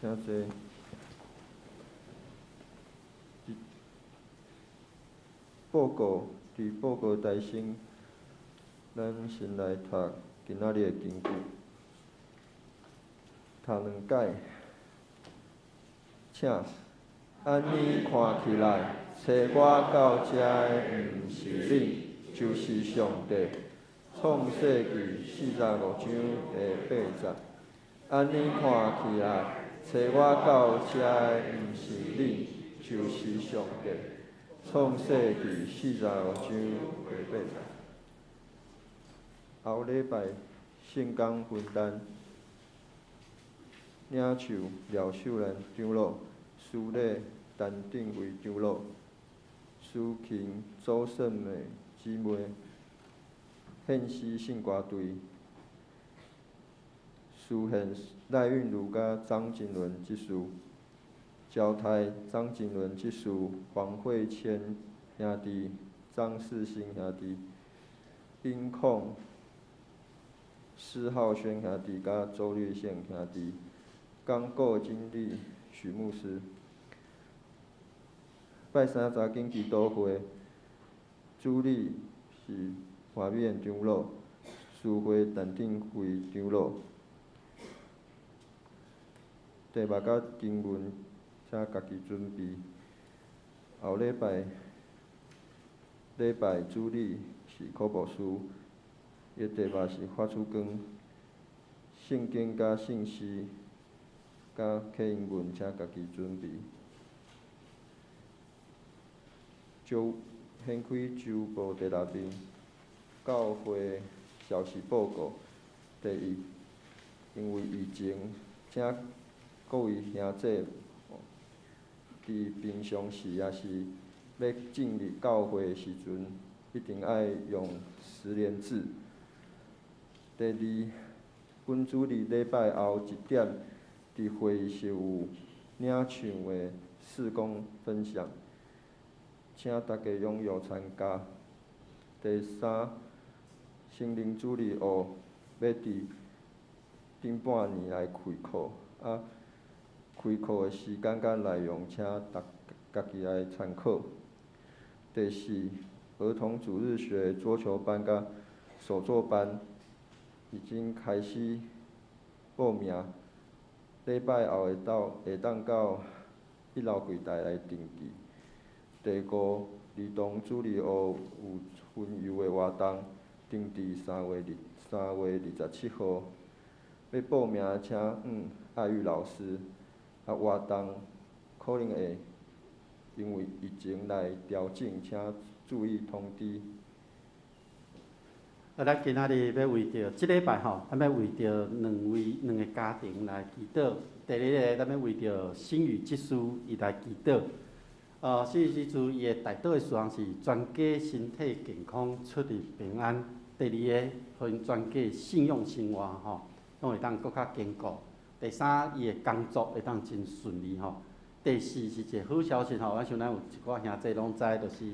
請坐。報告，佇報告台先，咱先來讀今仔日的經句，讀兩解。請，按呢看起來，找我到遮的毋是恁，就是上帝。創世記45章第8節。按呢看起來，找我到遮的毋是恁，就是上帝。創世記45章第8節。後禮拜聖工分擔，領袖廖秀蘭長老，司禮陳定偉長老，司琴周勝美姊妹，獻詩聖歌隊，司獻賴韵如佮張景倫執事，交代張景倫執事，黃慧谦兄弟，張世新兄弟，音控施浩軒兄弟佮周立宪兄弟，港股經理許牧師。拜三查經祈禱會，主禮是華美長老，司會陳定輝長老。題目佮經文，請家己準備。後禮拜禮拜主禮是柯牧師，伊的題目是發出光，聖經佮信息佮啟英文，請家己準備。周掀開周報第六面，教會消息報告。第一，因為疫情，請各位兄弟佇平常時也是欲進入教會的時陣，一定愛用實聯制。第二，本主日禮拜後一點，佇會議室有領唱的事工分享，請大家踴躍參加。第三，成人主日學欲佇頂半年來開課，開課的時間佮內容，請逐家己來參考。第四，兒童主日學桌球班佮手作班已經開始報名，禮拜後會當到一樓櫃台來登記。第五，兒童主日學有巡遊的活動，定佇3月27號。欲報名請問愛玉老師。活動可能會因為疫情來調整，請注意通知。
咱今仔日欲為著這禮拜吼，咱欲為著兩位兩个家庭來祈禱。第一个，咱欲為著新宇執事伊來祈禱。新宇執事伊的代禱的事項是全家身體健康、出入平安。第二个，予𪜶全家信仰生活吼，攏會當閣較堅固。第三，伊的工作會當真順利吼。第四是一個好消息吼，我想咱有一寡兄弟攏知，就是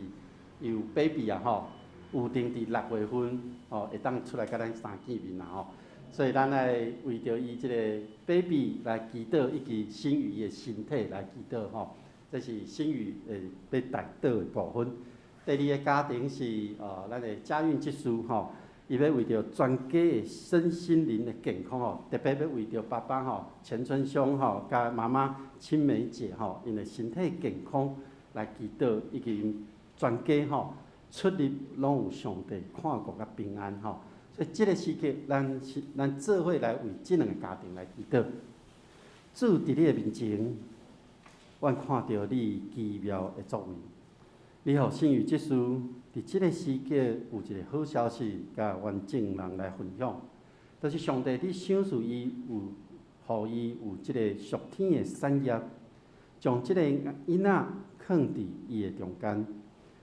伊有 baby 啊吼，有定佇6月份吼，會當出來佮咱三見面啦吼。所以咱愛為著伊這個 baby 來祈禱，以及新宇的身體來祈禱吼。這是新宇會欲代禱的部分。第二个家庭是咱的佳韻執事吼，伊欲為著全家的身心靈的健康吼，特別欲為著爸爸吼錢春兄吼，佮媽媽青梅姐吼，𪜶的身體健康來祈禱，以及𪜶全家吼出入攏有上帝看顧佮平安吼。所以這个時刻，咱是咱做伙來為這兩个家庭來祈禱。主佇你的面前，阮看著你奇妙的作為。你予新宇執事佇這个時刻有一个好消息，佮阮眾人來分享，就是上帝你賞賜伊有，予伊有這个屬天的產業，將這个囡仔囥佇伊的中間。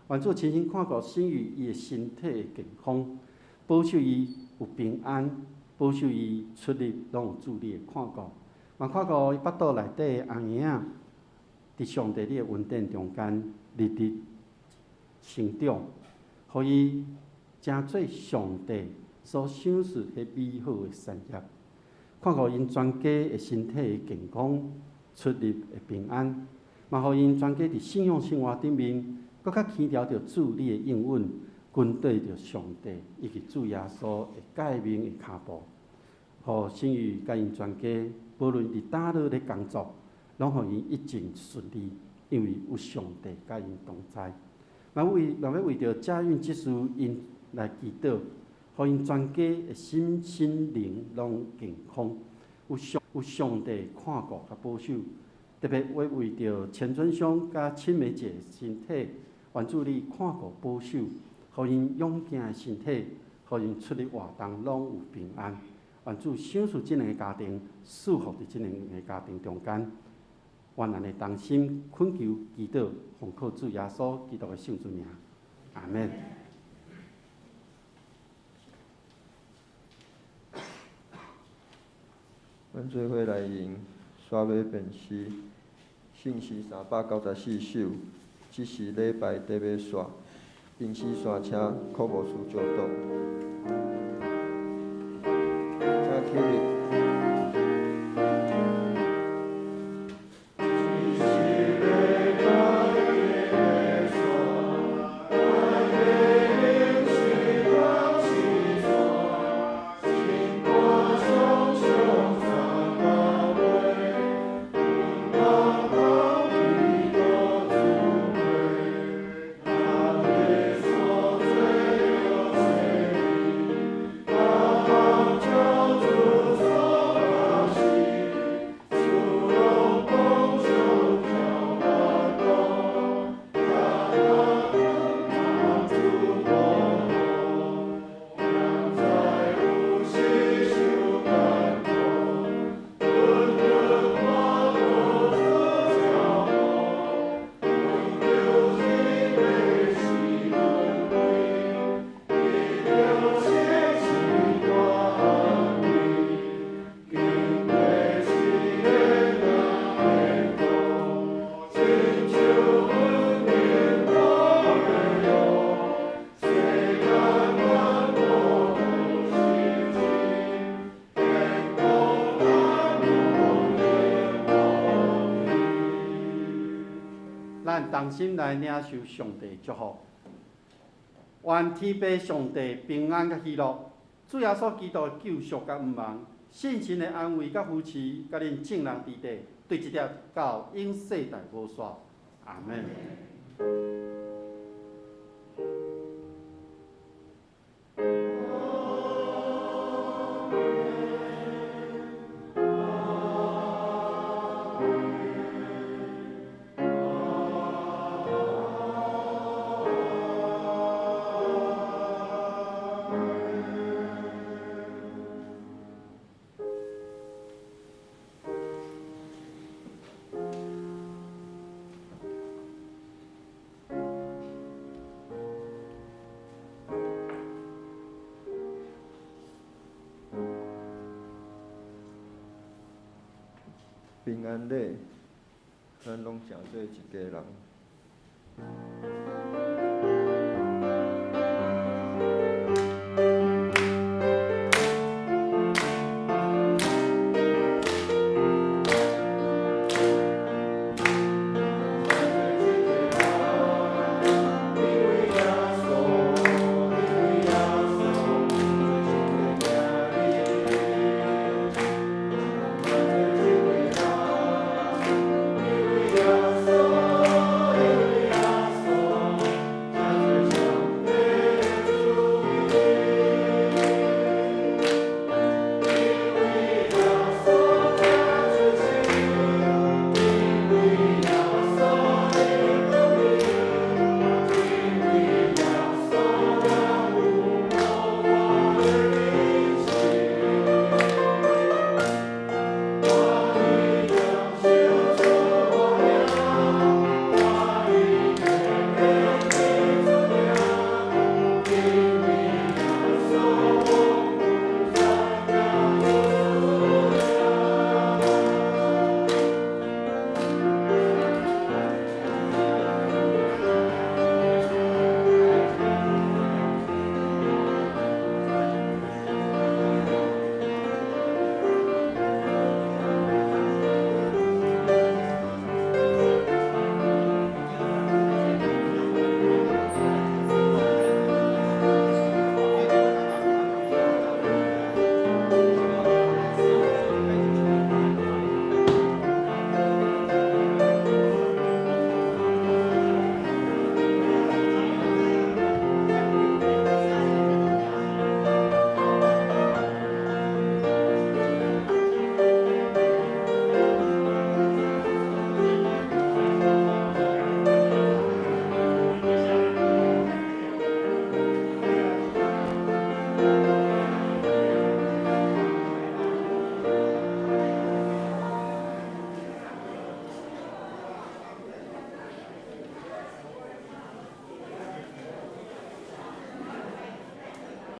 願主親身看顧新宇伊的身體的健康，保守伊有平安，保守伊出入攏有主你的看顧。嘛看顧伊腹肚內底的阿嬰仔，佇上帝你的恩典中間，日日成長，予伊成做上帝所賞賜彼美好的產業。看顧𪜶全家的身體的健康，出入的平安，嘛予𪜶全家佇信仰生活頂面，閣較輕牢著主你的應允，跟綴著上帝以及主耶穌的誡命的跤步，予新宇佮𪜶全家，無論佇佗落咧工作，攏予𪜶一切順利，因為有上帝佮𪜶同在。嘛欲為著佳韻執事𪜶來祈禱，予𪜶全家的身心靈攏健康，有上帝看顧佮保守。特別欲為著錢春兄佮青梅姐身體，願主你看顧保守，予𪜶勇健的身體，予𪜶出入活動攏有平安。願主賞賜這兩个家庭，賜福佇這兩个家庭中間。願咱的同心懇求祈禱，奉靠主耶穌基督的聖尊名，阿們。
阮做伙來用刷馬辨詩，聖詩394首，這是禮拜底尾線，吟詩線請柯牧師教導。請起立。
同心來領受上帝祝福。願天父上帝平安佮喜樂，主耶穌基督的救贖佮毋忘，聖神的安慰佮扶持，佮恁眾人佇底，對一直到永世代無煞。阿門。
平安禮，咱攏誠做一家人。